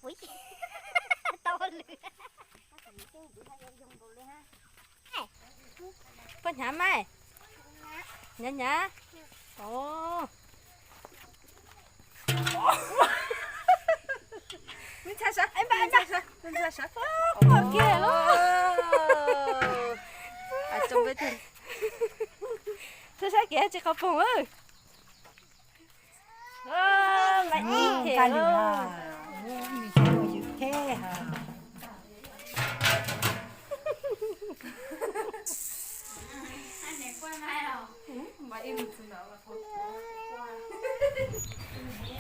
Ui, tau lwm. Puas hnyav mas? Hnyav hnyav. Ntshai sab, ntshai sab, ntshai sab. Pom kiag lawm. Ntshai sab kiag tsis qhov poog. Mas ib them.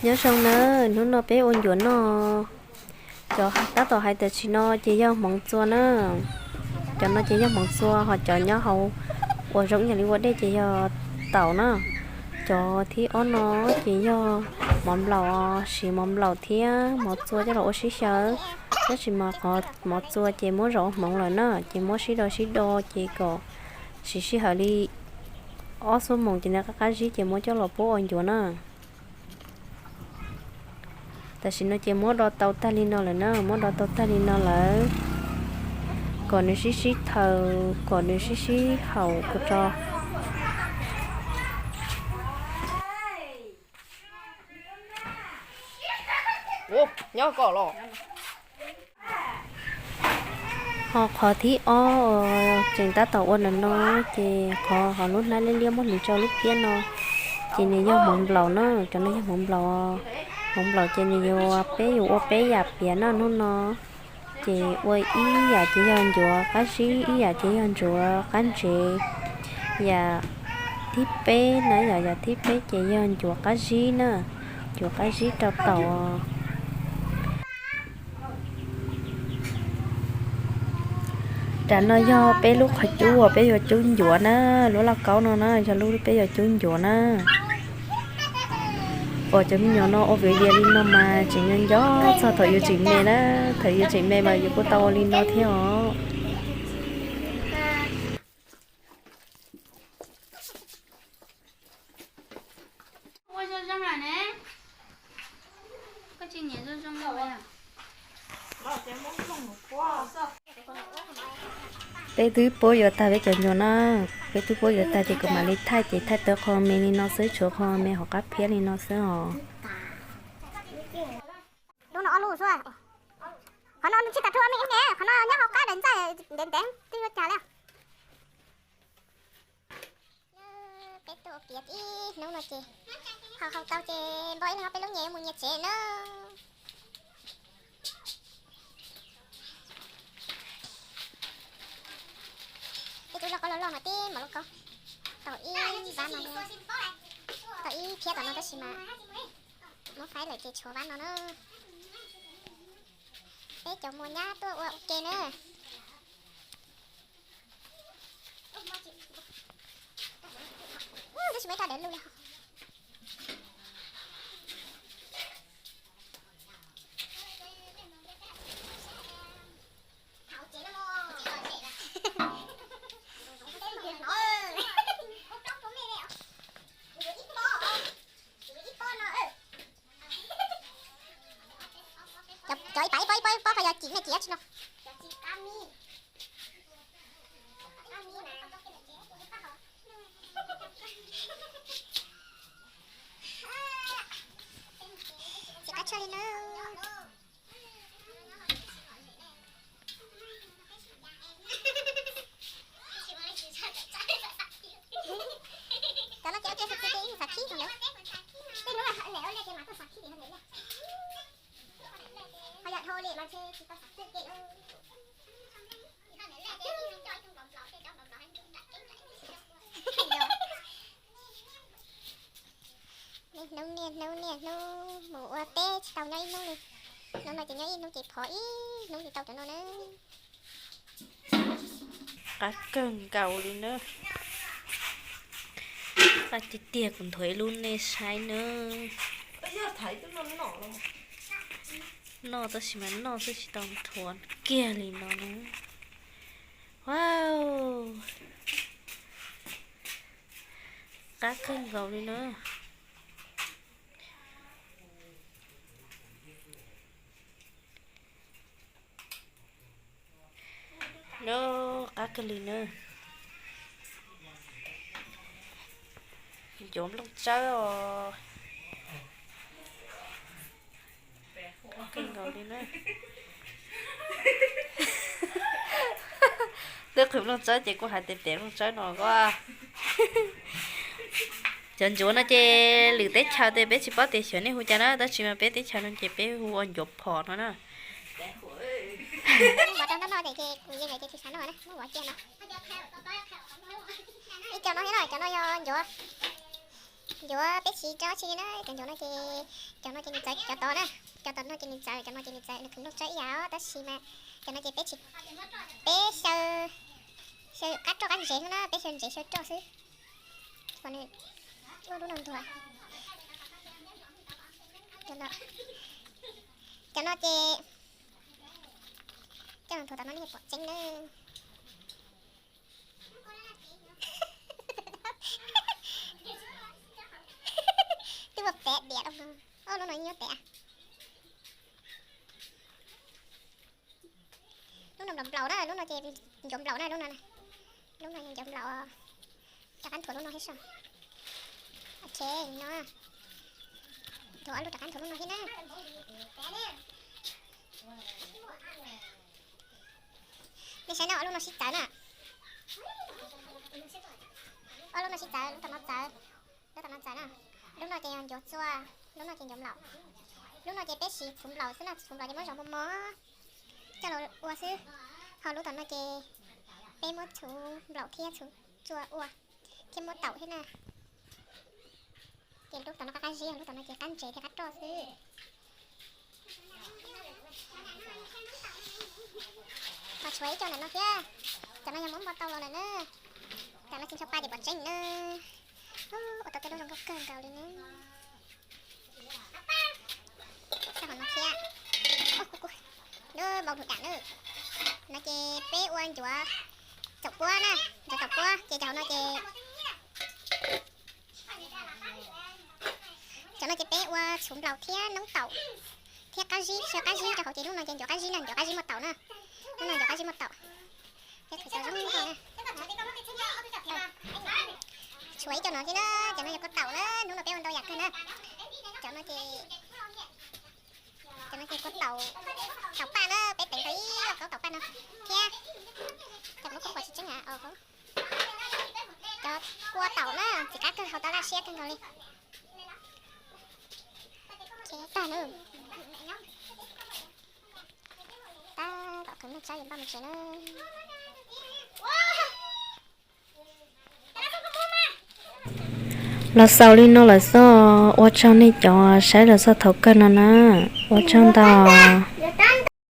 Nyob zoo na, hnub no peb ua ncuav noj. Cov tab tom hais tam sim no ces yog hmoov txua na. Cov no ces yog hmoov txua, ho cov nyob hauv uas zoo ib yam li ua dej ces yog taum na. Cov thib ob no ces yog mov nplaum, siv mov nplaum thiab mov txua coj los ua sib xyaw. Tab sis mas qhov mov txua ces muab zom ua hmoov lawm na, ces muab sib do sib do ces kom siv sij hawm li ob xuab moos ces nws qab qab zib ces muab coj los pub ua ncuav na. Tam sim no ces muab do tau tag li no lawm na, muab do tau tag li no lawm, kom nws sib sib thaws, kom nws sib sib haum kuv tso. Nyob kom los. Ho qhov thib ob tseem tab tom ua ntawm no, ces qhov ho lub hnab liab liab muab hliv rau lub phiab no, ces nws yog hmoov nplaum na, cov no yog hmoov nplaum. Hmoov nplaum ces nws yuav, peb yuav ua peb yam piav na hnub no. Ces ua ib yam ces yog ncuav qab zib, ib yam ces yog ncuav qab ntsev. Yam thib peb na, yam, yam thib peb ces yog ncuav qab zib na, ncuav qab zib rau taum. Nram no yog peb lub qhov cub uas peb yuav cub ncuav na, lub lauj kaub no na yog lub peb yuav cub ncuav na. Pom cov me nyuam no ua viav vias li no mas tseem nco nco txog thaum yuav tseem me na, thaum yuav tseem me mas yuav kuj tau ua li no thiab os. Peb twb puab yuav tag peb cov ncuav na, peb twb puab yuav tag ces kuv mam li thaij, ces thaij tau qhov me li no xwb, tshuav qhov me hauv qab phiab li no xwb os. Lub no ob lub xwb. Qhov no tsis tas rhuav me ne, qhov no nyob hauv qab daim ntxaij ntev ntev twb yuav cas li. Peb tuaj ua piav ib hnub no ces haus haus tau ces npo ib leeg peb lub nyias mus nyias tsev na. Peb twb loj koj loj loj mas tib mos loj koj tau ib vab no, tau ib phiab tom no tab sis mas muab faib lawm ces tshuav vab no na. Peb cov muas nyab tuaj ua ua ke na. Tab sis muaj ib rab dawb lug li. Cov ib pab ib pob ib pob ib pob ko yog cim ne, cim dab tsi no? Tsis qab tshuaj li na. Cov no ces ua ke xav khib no. Tej hnub lawm ua li ces mam tuaj xav khib tim ho ntawd. Ho yog dhau li mas ntshe tsis tau xav khib ke. Niaj hnub niaj hnub niaj hnub mus ua teb tsis tau nyob ib hnub li. Hnub no ces nyob ib hnub ces phov ib hnub li tau cov no na. Qab kawg nkaus li na. Qab tiag tiag, kuv nthuav ib lub nej saib na. Noj tab sis mas noj xwb tsis tau nthuav kiag li no na. Wow, qab kawg nkaus li na. Nov, qab kawg li na. Ncuav nplooj tsawb os. Qab kawg nkaus li na. Twb qhwv nplooj tsawb ces kuj hais tias pem nplooj tsawb no as. Cov ncuav no ces lwm teb chaws ces peb tsis paub tias xyov nej hu cas na, tab sis mas peb teb chaws no ces peb hu ua ncuav phom no na. Ua rau noj noj ces kuv yeej hais tias tsis xav noj na, muab vov cia no. Ib co no thiab no, cov no yog ncuav, ncuav peb siv rau tsi na, cov ncuav no ces, cov no ces nws txawv cov tod na, cov tod no ces nws txawv, cov no ces nws txawv, nws khwv nplooj tsawb ib yam os, tab sis mas cov no ces peb tsis, peb xyaw, xyaw qab roj qab ntsev xwb na, peb xyaw ntsev xyaw roj xwb. Ua lub no ntuag, cov no ces, coj los nthuav tom no nej pom tseeb na. Twb ua pem diam, o lub no nyob pem. Lub no nplaum nplaum na, lub no ces ncuav nplaum na, lub no, lub no ncuav nplaum. Rov qab nthuav lub no thiab so. Ok, no, nthuav ob lub, rov qab nthuav lub no thiab na. Nej saib no, ob lub no sib txawv na. Ob lub no sib txawv, lub tom no txawv, lub tom no txawv na. Lub no ces yog ncuav txua, lub no ces ncuav nplaum. Lub no ces peb siv txhuv nplaum xwb na, txhuv nplaum ces muab zov mos mos coj los ua xwb. Ho lub tom no ces peb muab txhuv nplaum thiab txhuv txua ua, thiab muab taum thiab na. Ces lub tom no qab qab zib, lub tom no ces qab ntsev thiab qab roj xwb. Ho tshuav ib co ntawm no thiab, cov no yog muab npo tau los lawm na. Tam no tsis ncho pa ces pom tseeb na. Ua tau tej lub zoo nkauj kawg nkaus li na. Xab hov no thiab. Lub npau dhum dam na. No ces peb ua ncuav txaum puab na, ncuav txaum puab ces cov hauv no ces, cov no ces peb ua txhuv nplaum thiab noob taum thiab qab zib, xyaw qab zib rau hauv ces lub no ces ncuav qab zib na, ncuav qab zib muaj taum na. Lub no ncuav qab zib muaj taum. Tshuav ib co no thiab na, cov no yog kua taum na, hnub no peb ua ntau yam kawg na. Cov no ces, cov no ces kua taum, taum paj na, peb teev tau ib lauj kaub taum paj no thiab. Cov lub kua tsis tseeb a, cov kua taum na, txiv qab kawg, haus tau laj siab kawg nkaus li. Tag na, tab tom khwv nplooj tsawb yuav npaj mus tsev na. Los xaus li no lawm xwb, ua tsaug nej cov saib los txog thaum kawg no na, ua tsaug ntau.